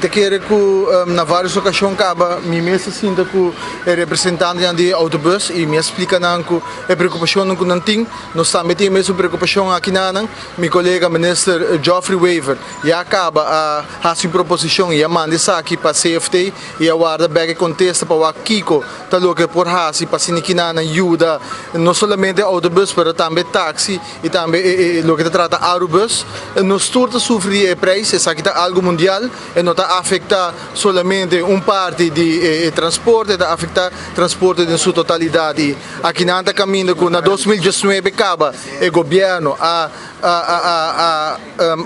Ta kere ku na varios okashon kaba mi mes a sinta ku e representantenan di autobus i mi a splika nan ku e preokupashonnan ku nan tin. Nos tambe tin e mesun preokupashon aki na nan. Mi kolega Minister Geoffrey Wever ya kaba a hasi un proposishon i a manda esaki pa CFT i a warda bek e kontesta pa wak kiko ta loke por hasi pa asina kinan nan yuda no solamente autobus pero tambe taxi i tambe e loke ta trata Arubus. Nos tur ta sufri di e prijs, esaki ta algu mundial, e no ta afekta solamente un parti di e transporte, e ta afekta transporte den su totalidat. I akinan ta kaminda ku na 2019 kaba e gobièrnu a a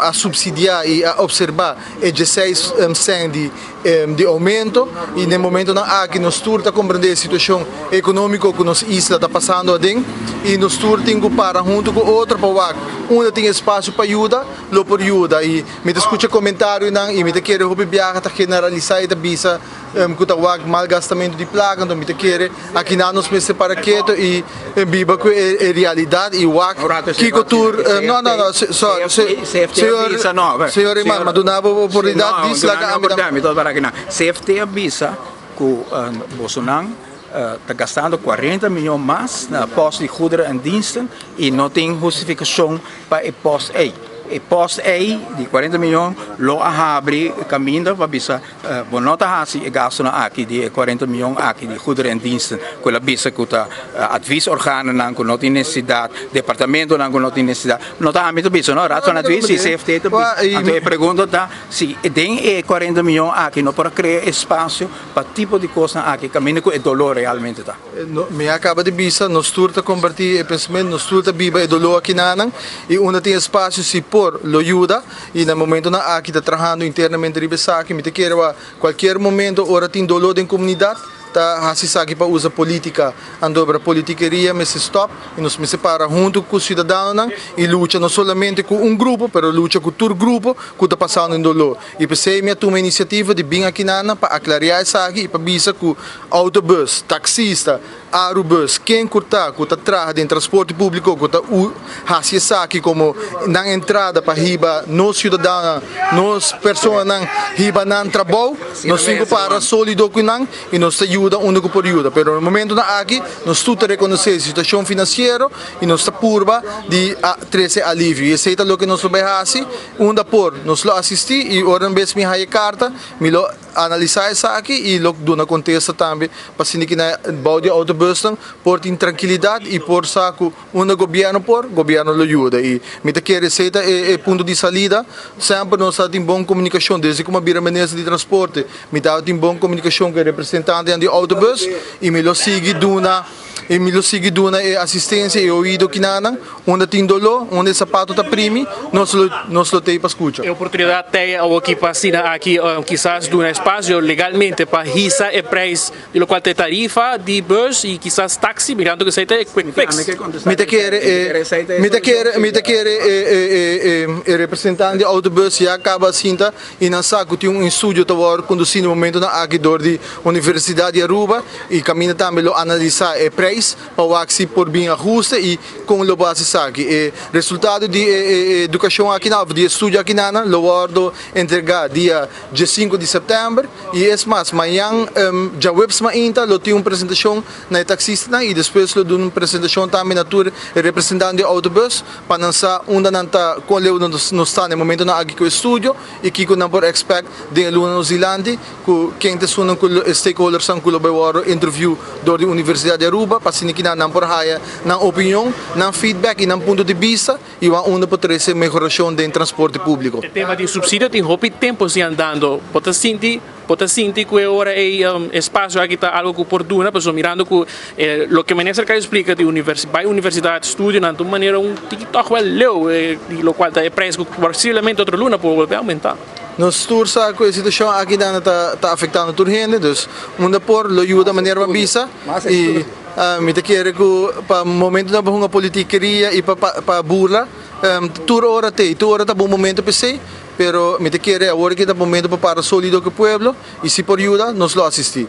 a supsidiá i a opserbá e 16 sènt di oumento i den momentonan aki nos tur ta komprendé e situashon ekonómiko ku nos isla ta pasando aden i nos tur tin ku para huntu ku otro pa wak unda tin espasio pa yuda lo por yuda. I mi ta skucha komentarionan i mi ta kere hopi biaha ta generalisá i ta bisa ku ta wak malgastamentu di plaka. Anto mi ta kere akinan nos mester para keto i biba ku e realidat i wak kiko tur. No, no, no, sorry, señor, señor Eman, ma duna bo oportunidat di slaga ami tambe. CFT a bisa ku bosonan ta gastando 40 miyon mas na post di goederen en diensten i no tin hustifikashon pa e post ei. E post ei di 40 miyon lo a habri kaminda pa bisa bo no ta hasi e gastunan aki di e 40 miyon aki di goederen en diensten ku el a bisa ku ta adviesorganennan ku no tin nesesidat, departamentonan ku no tin nesesidat. No ta ami ta bisa no, Raad van Advies i CFT ta bisa. Anto e pregunta ta si den e 40 miyon aki no por a krea espasio pa tipo di kosnan aki kaminda ku e doló realmente ta. Mi a kaba di bisa, nos tur ta kompartí e pensamentu, nos tur ta biba e doló akinanan i unda tin espasio si por lo yuda i na momentonan aki ta trahando internamente riba esaki. Mi ta kere wak kualkier momento ora tin doló den komunidat ta hasi esaki pa usa polítika. Anto pero politikeria mester stòp i nos mester para huntu ku siudadanonan i lucha no solamente ku un grupo pero lucha ku tur grupo ku ta pasando den doló. I p'esei mi a tuma inisiativa di bin akinan pa aklariá esaki i pa bisa ku autobus, taksista, Arubus, ken ku ta ku ta traha den transporte públiko ku ta hasi esaki komo nan entrada pa hiba nos siudadanonan, nos personanan hiba nan trabou, nos tin ku para sólido ku nan i nos ta yuda unda ku por yuda. Pero na momentunan aki nos tur ta rekonosé e situashon finansiero i nos ta purba di trese alivio i esei ta loke nos lo bai hasi. Unda por, nos lo asistí i ora un bes mi haya e karta, mi lo analisá esaki i lo duna kontesta tambe pa asina ki na bou di outobusnan por tin trankilidat i por sa ku unda gobièrnu por, gobièrnu lo yuda. I mi ta kere esei ta e punto di salida. Semper nos a tin bon komunikashon desde ku mi a bira minister di transporte, mi tabatin bon komunikashon ku e representantenan di outobus i mi lo sigui duna. I mi lo sigui duna e asistensia i oido kinanan unda tin doló, unda e sapato ta primi, nos lo nos lo t'ei pa skucha. E oportunidat t'ei awoki pa asina aki kisas duna espasio legalmente pa hisa e prijs di lokual ta e tarifa di bus i kisas taxi, mirando ku esei ta e quick fix. Mi ta kere e mi ta kere mi ta kere e e e representante di autobus ya kaba sinta i nan sa ku tin un estudio ta wòrdu kondusí na momentunan aki dor di Universidat di Aruba i kaminda tambe lo analisá e preis pa wak si por bin ahuste i kon lo por hasi esaki. E resultado di e edukashon akinan òf di e estudio akinan lo wòrdu entregá dia 15 di sèptèmber i es mas mañan djaweps mainta lo tin un presentashon na e taksistanan i despues lo duna un presentashon tambe na tur e representante di outobùs pa nan sa unda nan ta, kon leu nos ta na e momentunan aki ku e estudio i kiko nan por expect den e luna nos dilanti. Ku ken ta esunnan ku e stakeholdersnan ku lo bai wòrdu interview dor di Universidat di Aruba pa asina kinan nan por haya nan opinion, nan feedback i nan punto di bista i wak unda por trese mehorashon den transporte públiko. E tema di supsidio tin hopi tempu si andando. Bo ta sinti bo ta sinti ku e ora ei espasio aki ta algu ku por duna? Pasobra mirando ku loke minister ka splika di bai universidat studionan ta un manera un tiki tòg wèl leu di lokual ta e preis ku posiblemente otro luna por bolbe oumentá. Nos tur sa ku e situashon aki nan ta afektando tur hende, dus unda por lo yuda manera pa bisa i mi ta kere ku pa momentunan pa hunga politikeria i pa burla tur ora t'ei, tur ora ta bon momento p'esei, pero mi ta kere awor aki ta momento pa para solido ku e pueblo i si por yuda nos lo asisti.